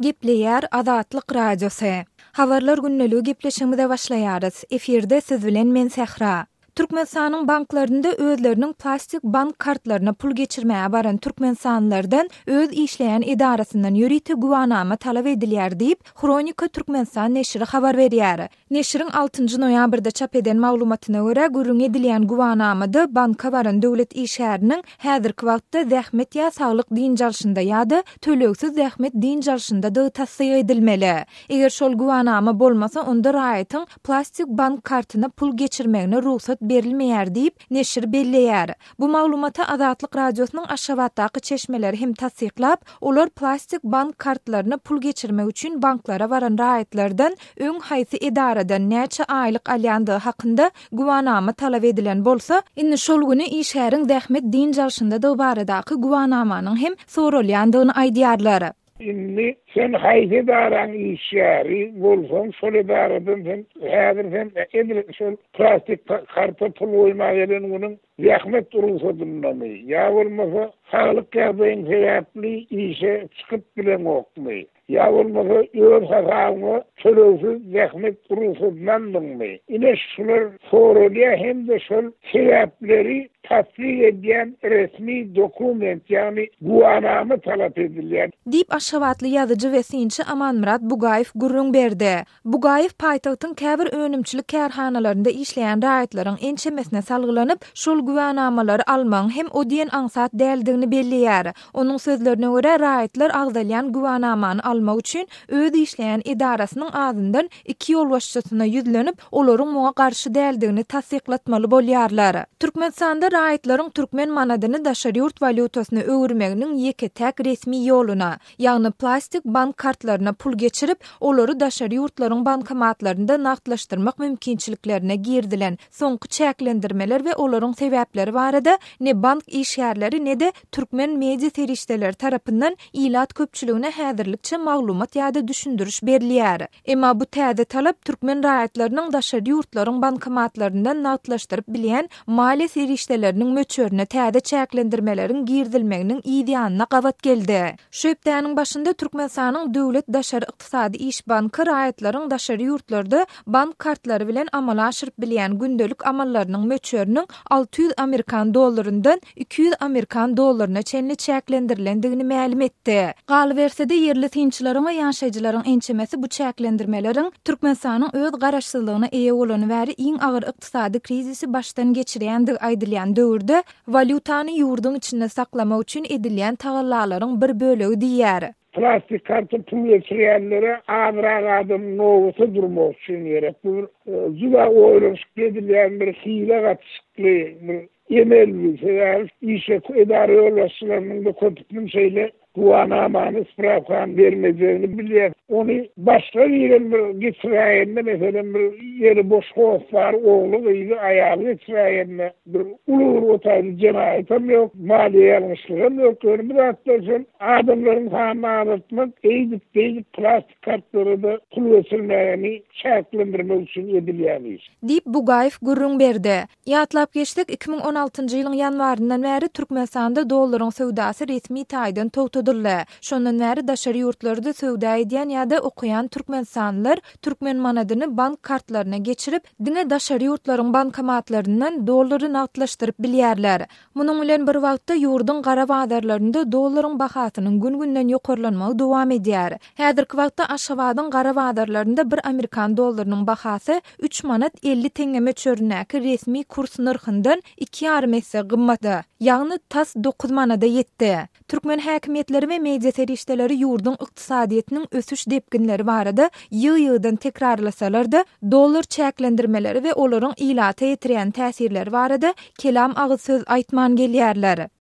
Gepleýär Azatlyk Radiosy. Habarlar gündeligi gepleşigimize başlaýarys. Efirde siz bilen men Sähra. Türkmenistanyň banklarynda özleriniň plastik bank kartlaryna pul geçirmäge baran türkmenistanlylardan öz işleýän edarasyndan ýörite güwanama talap edilýär diýip, Hronika Türkmenistan neşiri habar berýär. Neşiriň altynjy noýabrda çap eden maglumatyna görä, gürrüňi edilýän güwanamada banka baran döwlet işgäriniň häzirki wagtda zähmet ýa saglyk dynç alşynda ýa-da tölegsiz zähmet dynç alşyndadygy tassyk edilmeli. Eger şol güwanama bolmasa, onda raýatyň plastik bank kartyna pul geçirmegine rugsat berilmeýär diýip, neşir belleýär. Bu maglumaty Azatlyk Radiosynyň Aşgabatdaky çeşmeleri hem tassyklap, olar plastik bank kartlaryna pul geçirmek üçin banklara baran raýatlardan öň haýsy edaradan näçe aýlyk alýandygy hakynda güwanama talap edilen bolsa, indi şol güni işgäriň zähmet dynç alşyndadygy baradaky güwanamanyň hem soralýandygyny aýdýarlar. Indi sen haýsy edaraň işgäri bolsaň, şol edaradan sen häzir sen edil şol plastik karta pul goýmaga gelen günüň zähmet rugsadyndamy ýa bolmasa saglyk ýagdaýyň sebäpli işe çykyp bileňokmy? Ýa bolmasa öz hasabyňa tölegsiz zähmet rugsadyny aldyňmy? Ine şular soralýar hem-de şol sebäpleri tassyk edýän resmi dokument, ýagny güwanama talap edilýär. Diýip, aşgabatly ýazyjy we synçy Amanmyrat Bugaýew gürrüň berdi. Bugaýew paýtagtyň käbir önümçilik kärhanalarynda işleýän raýatlaryň ençemesine salgylanyp, şol güwänamalary almagyň hem o diýen aňsat däldigini belleýär. Onuň sözlerine görä, raýatlar agzalýan güwänamany almak üçin öz işleýän edarasynyň azyndan iki ýolbaşçysyna ýüzlenip, olaryň muňa garşy däldigini tassyklatmaly bolýarlar. Türkmenistanda raýatlaryň türkmen manadyny daşary ýurt walýutasyna öwürmeginiň ýeke-täk resmi ýoluna, ýagny plastik bank kartlaryna pul geçirip, olary daşary ýurtlaryň bankomatlarynda nagtlaşdyrmak mümkinçiliklerine girizilen soňky çäklendirmeler we olaryň sebäpleri barada ne bank işgärleri, ne-de türkmen media serişdeleri tarapyndan ilat köpçüligine häzirlikçe maglumat ýa-da düşündiriş berilýär. Emma bu täze talap türkmen raýatlarynyň daşary ýurtlaryň bankomatlaryndan nagtlaşdyryp bilýän maliýe serişdeleriniň möçberine täze çäklendirmeleriň girizilmeginiň yz ýanyna gabat geldi. Şu hepdäniň başynda Türkmenistanyň Döwlet daşary ykdysady iş banky raýatlaryň daşary ýurtlarda bank kartlary bilen amala aşyryp bilýän gündelik amallarynyň möçberiniň 600 amerikan dollaryndan 200 amerikan dollaryna çenli çäklendirilendigini mälim etdi. Galyberse-de, ýerli synçylaryň we ýaşaýjylaryň ençemesi bu çäklendirmeleriň Türkmenistanyň öz garaşsyzlygyna eýe bolany bäri iň agyr ykdysady krizisi başdan geçirýändigi aýdylýan döwürde walýutany ýurduň içinde saklamak üçin edilýän tagallalaryň bir bölegi diýýär. Plastik karta pul geçirýänlere azrak adam nobata durmak üçin gerek. Bu bir juda oýlanyşykly edilýän bir hile gatyşykly bir emel bu. Sebäbi işe edara ýolbaşçylarynyň-da köpüsiniň şeýle güwanamany, sprawkany bermejegini bilýär. Ony başga birem bir geçiräýende, meselem, bir ýeri boş hossary, ogly, gyzy, aýaly geçiräýende bir uly bir o taýda jenaýatam ýok, maliýe ýalňyşlygam ýok. Ýöne bu zatlar şol adamlaryň sanyny azaltmak, eýdip-beýdip plastik kartlara-da pul geçirmägeni çäklendirmek üçin edilýän iş. Diýip, Bugaýew gürrüň berdi. Ýatlap geçsek, 2016-njy ýylyň ýanwaryndan bäri Türkmenistanda dollaryň söwdasy resmi taýdan togtadyldy. Şondan bäri daşary ýurtlarda söwda edýän ýa-da okaýan türkmenistanlylar türkmen manadyny bank kartlaryna geçirip, diňe daşary ýurtlaryň bankomatlaryndan dollary nagtlaşdyryp bilýärler. Munuň bilen bir wagtda, ýurduň gara bazarlarynda dollaryň bahasynyň gün-günden ýokarlanmagy dowam edýär. Häzirki wagtda Aşgabadyň gara bazarlarynda bir amerikan dollarynyň bahasy üç manat 50 teňňe möçberindäki resmi kurs nyrhyndan iki ýarym esse gymmata, ýagny tas dokuz manada ýetdi. Türkmen häkimiýetleri we media serişdeleri ýurduň ykdysadyýetiniň ösüş depginleri barada ýygy-ýygydan tekrarlasalar-da, dollar çäklendirmeleri we olaryň ilata ýetirýän täsirleri barada kelam agyz söz aýtman gelýärler.